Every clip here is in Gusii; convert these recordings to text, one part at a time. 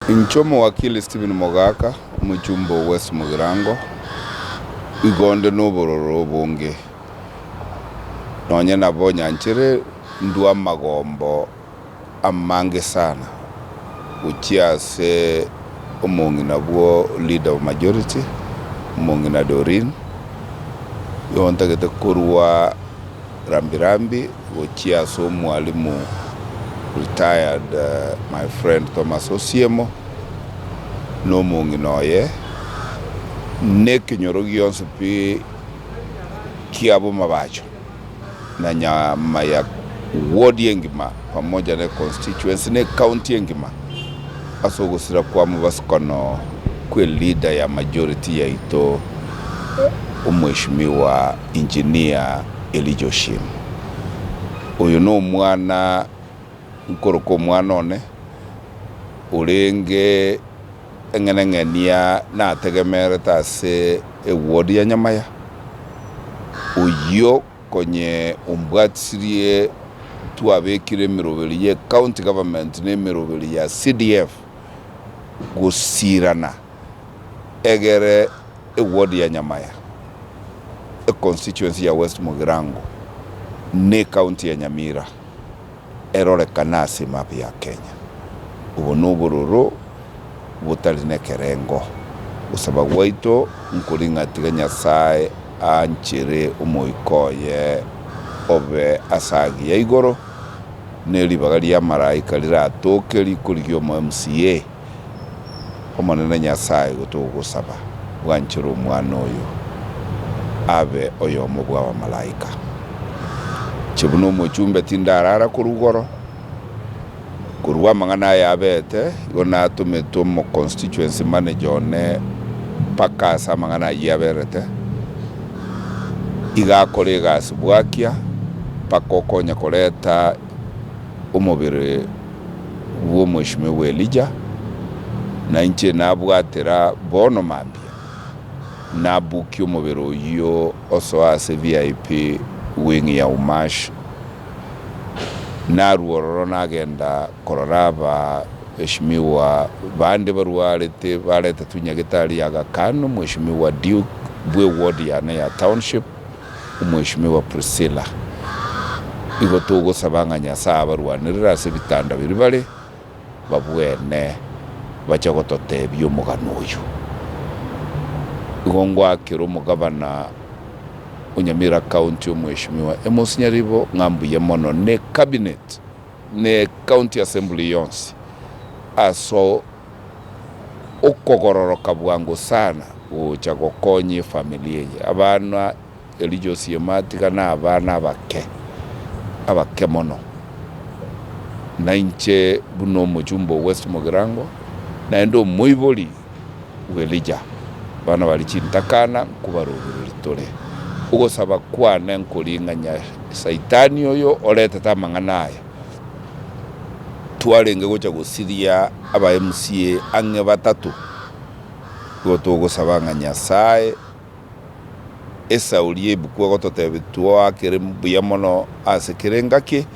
Inche omowakili Stephen Mogaka, omochumba o West Mugirango, igo onde nobororo obonge, nonye nabo nyanchere ndwe amagombo amange sana gochia ase omong'ina bwo leader of majority, omong'ina Doreen, igo ntagete korwa rambi rambi gochia ase omwalimu retired my friend Thomas Osiemo, na omong'ina oye, na ekenyoro gionsi pi kia Bomabacho na Nyamaya ward engima pamoja ne constituency ne county engima ase ogosira kwa mobasukono kwe leader ya majority yaito omweshimiwa Engineer Elijah Oshim. Oyo nomwana nkoroka omwana one orenge eng'enang'enia nategemerete ase eward ya Nyamaya, oyio konye ombwatisirie twabekire emeroberi ye county government na emeroberi ya CDF gosirana egere eward ya Nyamaya, econstituency ya West Mugirango na ecounty ya Nyamira erorekane ase emap ya Kenya. Obo nobororo botari nekerengo. Gosaba gwaito nkori ng'a tiga Nyasae aanchere omoika oye obe ase agiya igoro, ne ribaga ri'amaraika riratoke rikorigia omo MCA. Omonene Nyasae igo togogosaba, bwanchere omwana oyo abe oyomo bw'abamalaika. Inche buna omochumbe tindarara korwa igoro, Korwa amang'ana aya abete, igo natometwe omo constituency manager one mpaka ase amang'ana ayio aberete, iga akore egasi bwakia mpaka okonya koreta omobere bw'omweshimiwa Elijah, na inche nabwatera bono mambia, nabukia omobere oyio osoa ase VIP wing ya Umash. Narue ororo nagenda korora abaheshimiwa bande barwarete baretetwe nyagetari ya Aga Khan, Omweshimiwa Duke bwe ward yane ya Township, Omweshimiwa Priscilla. Igo togosaba ng'a Nyasae abarwanerere ase ebitanda biria bare, babwene bache gototebia omogano oyo. Igo ngoakera omogabana o Nyamira County Omweshimiwa Amos Nyaribo ng'a mbuya mono ne cabinet ne County Assembly yonsi ase okogororoka bwango sana gocha gokonya efamiri eye. Abana Elijah Osiemo atiga na abana abake, abake mono. Na inche buna omochumba o West Mugirango, naende omoibori bw'Elija, abana baria chintakana nkobarobereria tore. Ogosaba kwane nkoring'anya Saitani oyo oretete amang'ana aya, twarenge gocha gosiria aba MCA ang'e batato, igo togosaba ng'a Nyasae Esauri y'ebuku egototebia twoakere mbuya mono ase kera engaki,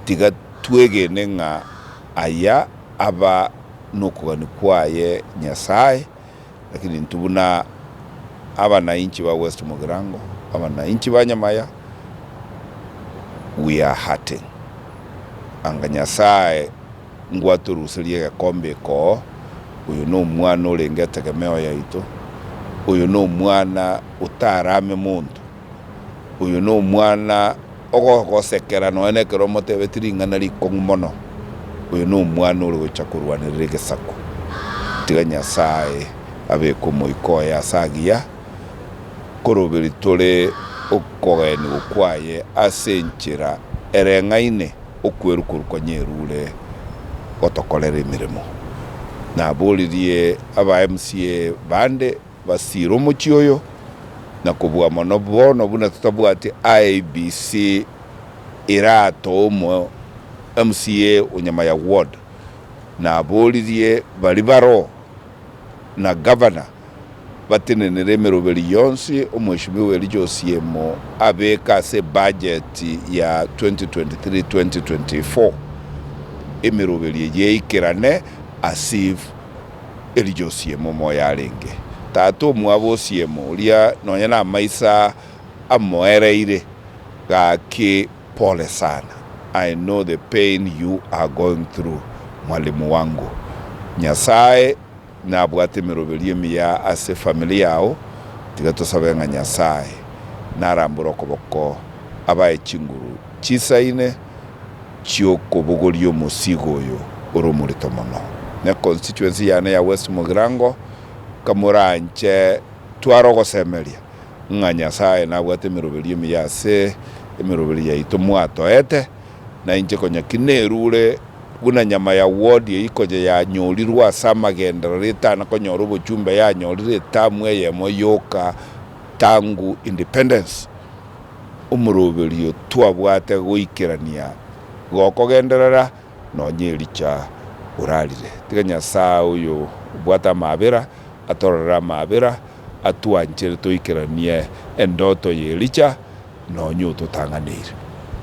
tiga twegene ng'a aya aba nokogania kwaye Nyasae, lakini intwe buna abanainchi ba West Mugirango, abanainchi ba Nyamaya, we are hurting. Anga Nyasae ngwatoruserie egekombe eke oo, oyo nomwana orenge etegemeo yaito, oyo nomwana otarame monto, oyo nomwana ogogosekera nonya na ekero omotebetie ring'ana rikong'u mono, oyo nomwana ore gocha korwanerera egesaku. Tiga Nyasae abeke omoika oye ase agiya, koroberi tore okogenigwa kwaye ase enchera ereng'aine okweru korwa konya erure gotokorera emeremo. Naboririe aba MCA bande basiire omochie oyo, na kobua mono bono buna totabwati IEBC eratoe omo MCA o Nyamaya Ward, naboririe baria baroo na Governor batenenere emeroberi yonsi Omweshimiwa Elijah Osiemo abeka ase ebudget ya 2023-2024, emeroberi eye eikerane as if. Elijah Osiemo omoyo arenge. Tata omwabo Osiemo oria nonya namaiso amoereire gaki pole sana I know the pain you are going through mwalimu wangu. Nyasae nabwate emeroberio emiya ase efamiri yao, tiga tosabe ng'a Nyasae narambore okoboko abae chinguru chisaine chi'okobogoria omosigo oyo ore omorito mono. Ne constituency yane ya West Mugirango kamoranche tware ogosemeria ng'a Nyasae nabwate emeroberio emiya ase emeroberio yaito mwatoete, na inche konya ki nerure buna nyama ya ward eyio konya yanyorirwe ase amagenderero etana konyora obochumbe yanyorire etamu eyemo yoka tangu independence. Omoroberio twabwate goikerania gokogenderera nonya Elija orarire. Tiga Nyasae oyo obwate amaabera atororere amaabera, atwanchere toikeranie endoto y'Elija nonya ototang'aneire.